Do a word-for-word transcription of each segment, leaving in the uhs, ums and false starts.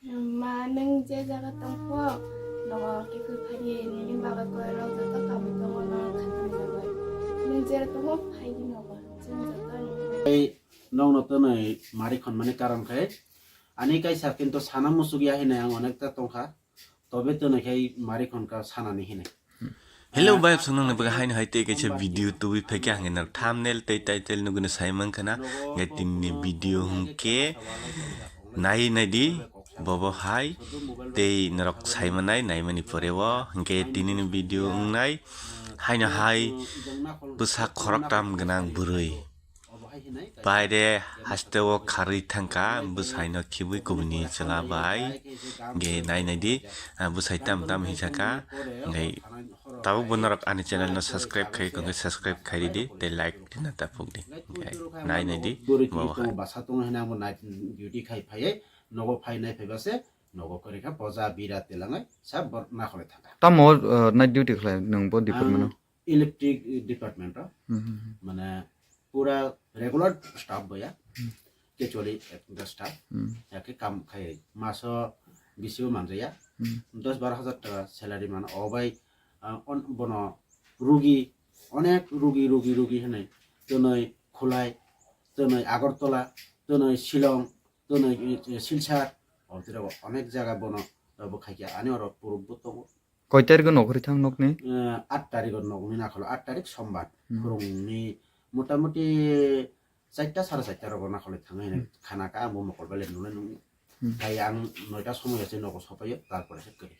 Ma, nwng je jaga tongkho, nogo kiphil phaiwi nini bagwi koirok joto kabui tongo, nono khatung jagwi. Nwng jera tongo, phaidi nogo, chwng joto ni. Tei nokno twnwi mari khonmani karon khe ani kaisa kintu sana muchukya hinwi ang onekta tongkha, tobe twnwi khe mari khonkha sanani hinwi. Hello, bayap song nang nabagwi haino hai tei kaisa video tubui phaikha, hwnkhe norok thumbnail tei title nugwi no sai mankha na, hwnkhe tinini video hwnkhe nai naidi, bobo hai tei norok sai manai, naimani pore o hwnkhe tinini video wngnai haino hai bwsa khoroktham gwnang bwrwi. Baire haste o kharwi thangkha, bwsai no khibwi kubuni chwla bai. Ge nai nai di, ah, bwsai tam tam hinsa kha. Ngai tabuk bo norok ani channel no subscribe khai, kongke subscribe khai di, tei like di na ta phuk di. Ngai nai nai di, bo hai. Basa tongo hwnwi ang bo night duty khai phaiwi, nogo phai nai phai base, nogo kwrwi kha, poja bira telangai, sa bor nakhole thangkha. Tamo, uh, night duty khlai nwng bo department o? Ang electric department o. Hmm, hmm, hmm. Mane pura regular staff boya. Hmm. Kecuali ekta staff. Hmm. Yake kam khai maso bisio manjaya. Hmm. Dos baro hajar taka salary mano. O bai, ah, on-, bono rugi, onek rugi, rugi, rugi hinwi. Twnwi Khulai, twnwi Agartala, twnwi Shillong, twnwi, eh, Silchar. Obtira onek jaga bono, eh, bo khaikya. Ani oro puruk bo tongo. Koi tarikh o nokhorwi thang nokni? Eh, aat tarikh o nokni nakholo, aat tarikh sombar. Hmm. Phwrwngni motamuti charta, sare charta rogo nakholwi thangwi hinwi. Hmm. Khana kha, ang bo mokol bai le nungnai nung. Hmm. Hai ang noita somoi o se nogo sopaio, tarpore se kwrwi.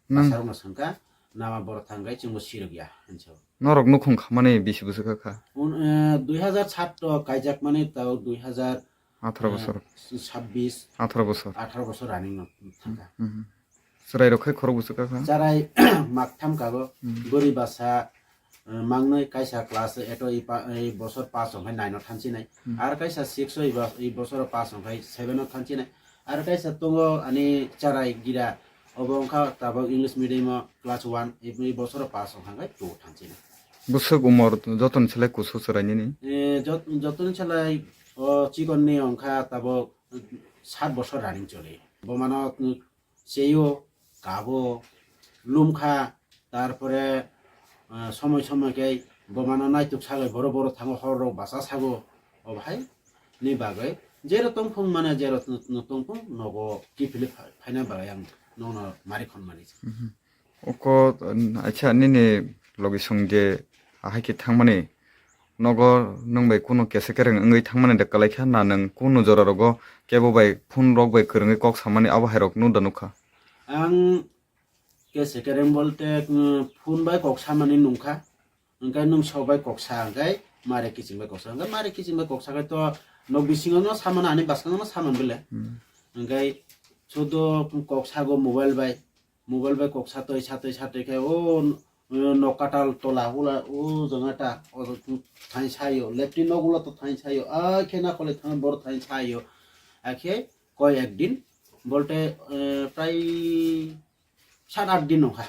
Nang- Pasarokno swngkha, nama borok thangkhe chwngbo sirok ya, hinwi sao. Norok nukhung khamani bisi bwswk kha kha? Un-, eh, dui hazar saat to kaijakmani tao dui hazar, Atharo eh, bosor. Sabbish, Atharo bosor. Atharo bosor running no thangkha. Hmm, hmm. Chwrai rok khai khorok bwswk kha kha? Charai maktham kago, Hmm. bwrwi basa, eh, mangnwi kaisa class eto i pa-, i bosor pass hwnkhe nine o thansinai. Hmm. Ar kaisa six o i ba-, i bosoro pass hwnkhe seven o thansinai. Ar kaisa tongo ani charai gira, obo wngkha tabok English medium o class one, i, i bosoro pass wngkha hwnkhe two o thansinai. Bwswk umor jotoni selai kusu chwrai nini? Eh, jot-, jotoni selai o chikon ni wngkha tabok sat bosor running choli. Bo mano, mm, cheyo, kabo, lumkha, tarpore, ah, somoi somoi khe bo mano naituk sagwi boro boro thango, hor rok basa sago, o bahai ni bagwi jero tongphung mane jero tongphung nogo kiphilwi pha-, phaina bagwi ang nokno mari khon mani. Mhm. Oko, mm, acha, nini logi song je ahai khe thangmani nogo nwng bai kunu kesa kereng wngwi thangmani de kwlai kha na, nwng kunu jora rogo kebo bai phone rok bai kwrwngwi kok samani abo hai rok nu da nukha? Ang kesa kereng bolte, mm, phone bai kok samani nungkha, hwnkhe nwng sok bai kok sa hwnkhe mare kiching bai kok sa, hwnkhe mare kiching bai kok sa khe to nok bisingo no samano, ani bwskango no samano bele. Hmm. Hwnkhe sudo kok sago mobile bai, mobile bai kok satwi satwi satwi khe o, eh, nok katal tola ula o janga ta o thani sayo, lepti nok ulo to thani sayo, a khe na kole thang bor thani sayo. Akhe koi ek din bolte, eh, prai sat at din nungkha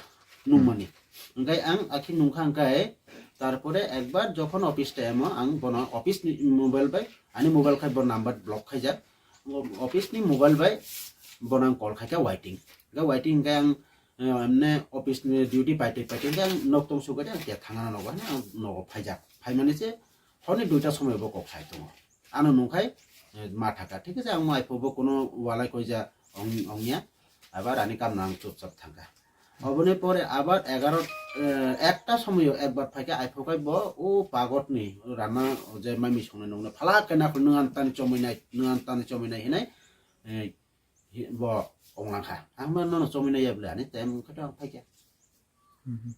nungmani. Hwnkhe ang akhe nungkha hwnkhe tarpore ekbar jokhon office time o ang bono office ni mobile bai, ani mobile khai bo number block khaijak. Office ni mobile bai bono ang call khaikha waiting. Hwnkhe waiting hwnkhe ang, eh, emne office ni duty paitwi paitwi hwnkhe ang nok tong sugade ang khe thangna nogo hwnwi ang nogo phaijak. Phaimani se horni duita somoi bo kok sai tongo. Ano nungkhai, eh, ma thaka. Thik ase, ang mo aipho bo kuno walai koija ong-, ongya. Abar ani kamno ang chupchap thangkha. Oboni pore abar egaro, eh, ekta somoyo ekbar phaikha, aipho khai bo o pagotni rana je mami songnai nungno phalak khe nakhwlwi nwng antani chomwi nai, nwng antani chomwi nai hinai, eh, hi-, bo onglangkha. Ang ma nono chomwi nai ya bwle ani time wngkha to ang phaikha. Mhm.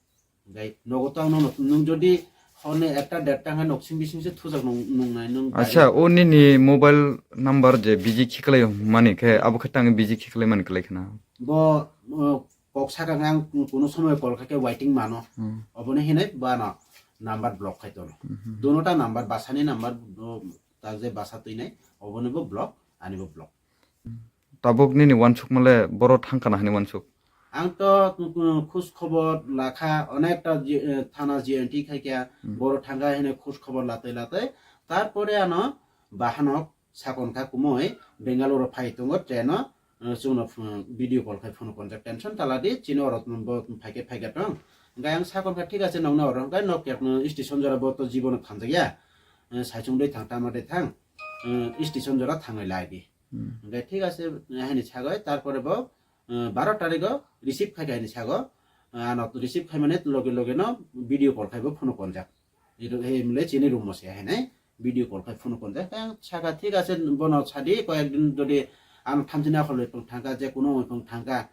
Hwnkhe nogo to ang nono, nwng jodi horni ekta derta hwnkhe nok simi bising se thujak nung-, nungnai nwng. Acha, o nini mobile number je busy khiklai mani khe, abo khe tang busy khiklai mani kwlai khna? Bo, uh, kok saka ang kuno somoy call khaikhe waiting mano. Hmm. Oboni hinai bano number block khai tono. Mhm. Dunota number, basani number, uh, tak je basa twinai, oboni bo block, ani bo block. Tabuk nini uansukma le boro thang kana hwnwi uansuk? Ang to, uh, khoj khobor lakha, onekta ji-, uh, thana G N T khai khe, hmm, boro thangkha hwnwi khoj khobor latwi latwi. Tarpore ano bahanok sakon kha kumui Bengaluru phai tongo train o, eh, chwngno ph-, video call khai phone konjak, tension ta la di, chini oro bo phaikhe phaikha tong. Hwnkhe ang sakon kha, thik ase, nokno oro hwnkhe nok yakno station jora bo to jibono thanjakya. Eh, saichung dei thang, tama dei thang, eh, station jora thangwi lai di. Hmm. Hwnkhe thik ase, eh, haini sagwi, tarpore bo, eh, baro tarikgo receive khai kha haini sago, eh, ano receive khai mane loge loge no video call khai bo phone konjak. Iro he mle chini room mo se hainai video call khai phone konjak. Ang saka, thik ase, bono sadi koyek din jodi ano thamchina khol bai pung thangka, je kuno bai pung thangka,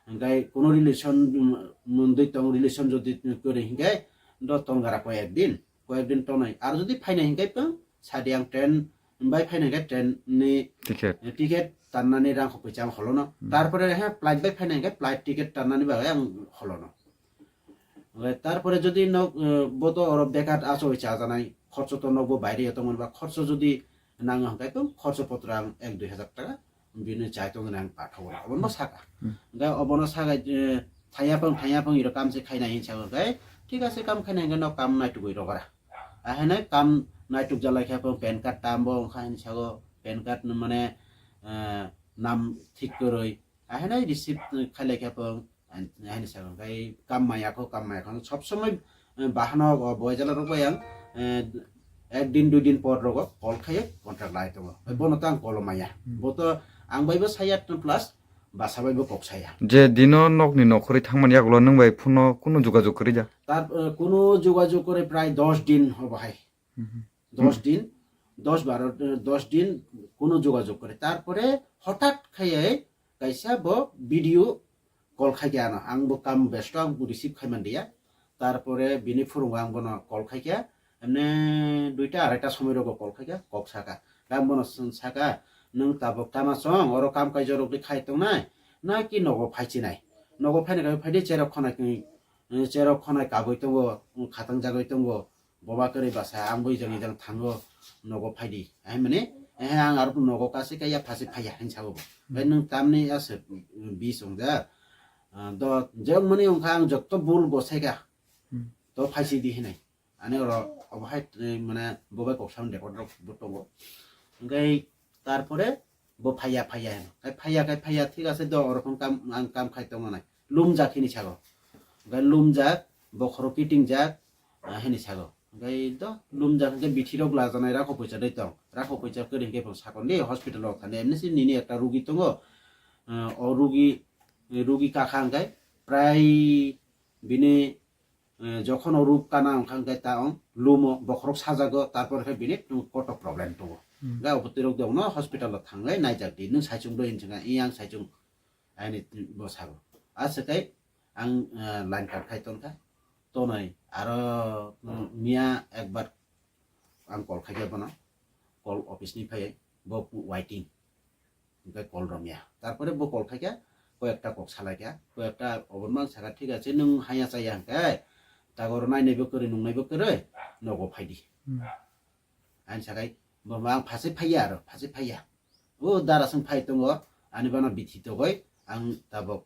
hwnkhe kuno relation, mm, mundui tong, relation jodi kwrwi hwnkhe do tongara koyek din, koyek din tongnai. Aro jodi phainai hwnkhe pung sadi ang train bai phainai hwnkhe train ni Ticket. ticket tannani rang khok poisa ang holono. Hmm. Tarpore he flight bai phainai hwnkhe flight ticket tannani bagwi ang holono. Oke, tarpore jodi nok, eh, bo to oro bekat achoi chajanai, khorcho to nokbo baire yo tongmani ba, khorcho jodi nango hwnkhe to khorcho potro ang ek dui hajar taka bini chai tongmani ang pathogo, obono saka. Hmm. Hwnkhe obono saka, eh, thaya pang, thaya pang iro kam se khainai hinwi saka hwnkhe, thik ase, kam khainai hwnkhe nok kam naitugwi rogra. Ahaino kam naituk jalai khe pang pan card tambo wngkha hinwi sago, pan card no mane, eh, nam thik kwrwi. Ahaino receive khailai khe pang, Ani, ani sakha khe kam maya kho, kam maya kho. Sob somoi, eh, bahano o boy jala rok bai ang, eh, ek din, dui din por rogo call khaye contract lai tongo. Bono to ang call maya. Hmm. Bo to ang bai bo saya plus basa bai bo kok saya. Je dino nokni nokhorwi thangmani yagulo nwng bai phuno kunu jogajog kwrwi ja? Tar, eh, kunu jogajog kwrwi prai dos din hobo hai. Mhm. Dos din, dos baro, eh, dos din kunu jogajog kwrwi. Tarpore hothat khaye kaisa bo video call khaikhe ano, ang bo kam besto, ang bo receive khaiman diya. Tarpore bini phurungo ang bono call khaikhe, emne duita araita somoi rogo call khaikhe, kok saka. Ang bono saka, "Nwng tabuk tama chong, oro kam kaijak rok de khai tongnai, na ki nogo phaichinai? Nogo phaina khe phaidi, cherok khonai, eh, cherok khonai kabui tongo, khatang jagwi tongo." Boba kwrwi basa, ang bo ijang ijang thango, nogo phaidi. Ahimani, ehe, ang aro nogo kasi kaya phasi phaiya, hinwi sabo bo. Bai nwng tamni aswk, mm, bis wngjak? Ah, do, je wngmani wngkha, ang jotto bul gosaikha. Hmm. To phaisi di hinai. Ani oro, obo hai, eh, mane, bobai kok sam record rok bo tongo. Hwnkhe, Tarpore bo phaiya, phaiya hino. Kai phaiya, kai phaiya, thik ase do, oro phone kam, ang kam khai tongo nai. Lumjak hini sago. Kai lumjak, bokhorok kitingjak, ah, hini sago. Kai do lumjak hwnkhe bithi rok lajanai rakho poisa dai tong. Rakho poisa kwrwi hwnkhe bo sakon di hospital o thani. Emni si nini ekta rugi tongo. Ah, o rugi, rugi kakha hwnkhe prai bini eh, jokhon o ruk kana wngkha hwnkhe ta ong lumo, bokhorok sajago, tarpor khe bini koto problem tongo. Hmm. Hwnkhe abo twi rok dongno hospital o thanglai naijak di, nwng saichung rw hinwi swngkha, "Iyang saichung," ani bo sago. Aswk kai ang, eh, line cut khai tongkha, tonwi aro, mm, miya ekbar ang call khaikhe bono, call office ni phaiwi, bo waiting. Hwnkhe call romya. Tarpore bo call khaikha, koyekta kok salaikha, koyekta oborman saka, "Thik ase, nwng haya chaya hwnkhe, tagoro nainaibo kwrwi, nungnaibo kwrwi, nogo phaidi." Hmm. Ani sakai, bo ang phasai phaiya aro, phasai phaiya. O dara swng phai tongo, ani bono bithi togoi, ang tabok,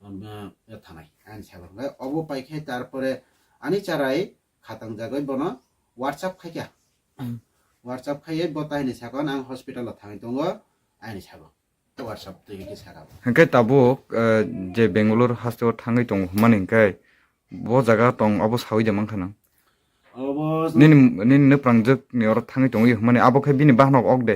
um, thanai, ani sago. Hwnkhe obo paikhe tarpore ani charai khatangjagoi bono WhatsApp khaikha. Hmm. WhatsApp khaiwi bo tahini sakon ang hospital o thangwi tongo, ani sago. WhatsApp twi khe saka bo. Hwnkhe tabuk, eh, je Bangalore hasteo thangwi tongo hwnmani hwnkhe bo jaga tong abo sawi de mankha nang? Obo nini, nini nwprangjwk ni oro thangwi tongwi hwnmani abo khe bini bahanok ok de?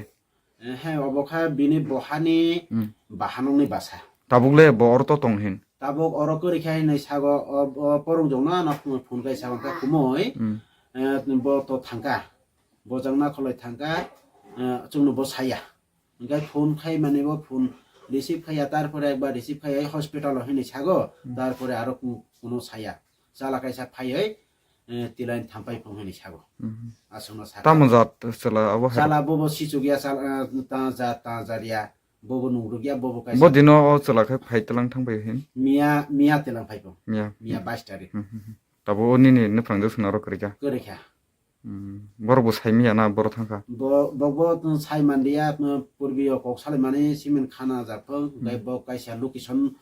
Eh, he, obo khe bini bohani Hmm. bahanokni basa. Tabuk le bo oro to tong hin? Tabuk oro kwrwi khe hinwi sago, o, o porong jongno ano phone kai sago, hwnkhe kumui, Hmm. eh, bo to thangka. Bo jang nakholoi thangka, eh, chwngno bo saya. Hwnkhe phone khai mani bo phone receive khaiya, tarpore ekbar receive khaiya hospital o hinwi sago, Hmm. tarpore aro ku-, kuno saya. Chala kaisa phaiwi, eh, tilain thampai phung hinwi sago. Mhm. Aswkno saka. Tamo jat chwla abo hai? Chala bobo sichukya, chala, eh, ta jat, ta jat ya. Bobo nungrukya, bobo kaisa. Bo dino o chwla khe phai tilang thang pai hin? Miya, miya tilang phai phung. Miya. Miya bais tarik. Mhm, mhm. Tabo o nini nwprangjwk swnaro kwrwikha? Kwrwikha. Hmm. Borok bo sai miya na borok thangkha? Bo, bo, bo sai manliya, uh, purbi o kok salaimani simin khana jak phung, Hmm. tei bo kaisa location,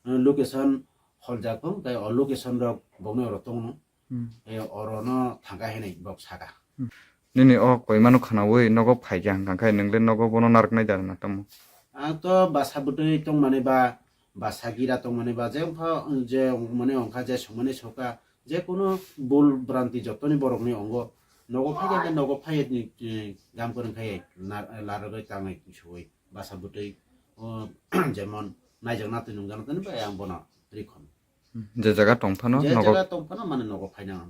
uh, location hol jak phung, tei o location rok bokni oro tongno. Hmm. Tei oro no thangkha hinwi bok saka. Hmm. Nini o koimano khwnawi nogo phaikha hwnkha khe nwng le nogo bono narwknai da na tamo? Ang to basa bwtwi tongmani ba, basa gira tongmani ba, je wngkha, je wngmani wngkha, je songmani soka, je kunu bul branti jotoni borokni ongo, nogo phai khe nogo phai ni, eh, gam kwrwng khai na, larogwi tangwi suwi basa bwtwi, o, jemon naijak natwi nungjak natwi bai ang bono trikhon. Hmm. Je jaga tong phano je nogo jaga tong phano mane nogo phaina,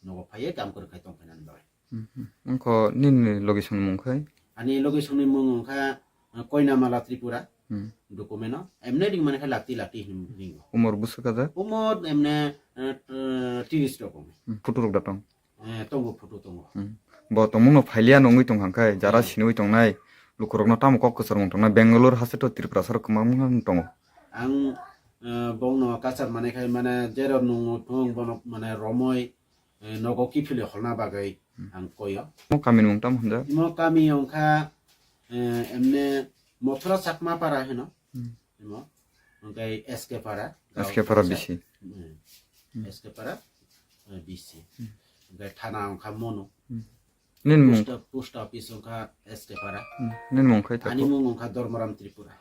nogo phaiye gam kwrwng khai tong phainani bagwi. Hmm, hmm. Wngkho nini location ni mung khai? Ani location ni mung wngkha, uh, Koinamala Tripura. Hmm. Document no emne ring mani khai lakti lakti hin ringo. Umor busu kaja? Umor emne, uh, uh, tiris rokong. Hmm. Photo rok da tong? Eh, tongo, photo tongo. Hmm. Bo tongmung no phailiya nungwi tong hang khai, jara hmm sinwi tongnai, lukurok no tamo kok kwchar mung tongnai, Bangalore haste to Tripura sarok kwbangma tongo. Ang, uh, bong no kachar mani khai mane jero nungo thung bono mane romoi, eh, nogo kiphilwi holna bagwi hmm ang koyo. Mo kami ni mung tamo hwnjak? Imo kami wngkha, eh, emne Mothura Chakma Para hino. Hmm. Imo, hwnkhe S K Para, S K Para Gaon B C. Hmm. Hmm. S K Para, eh, B C. Hmm. Hwnkhe thana wngkha Mono. Hmm. Nini mung? Post, post office wngkha S K Para. Hmm. Nini mung khai ani tako? Mung wngkha Dharmaram Tripura.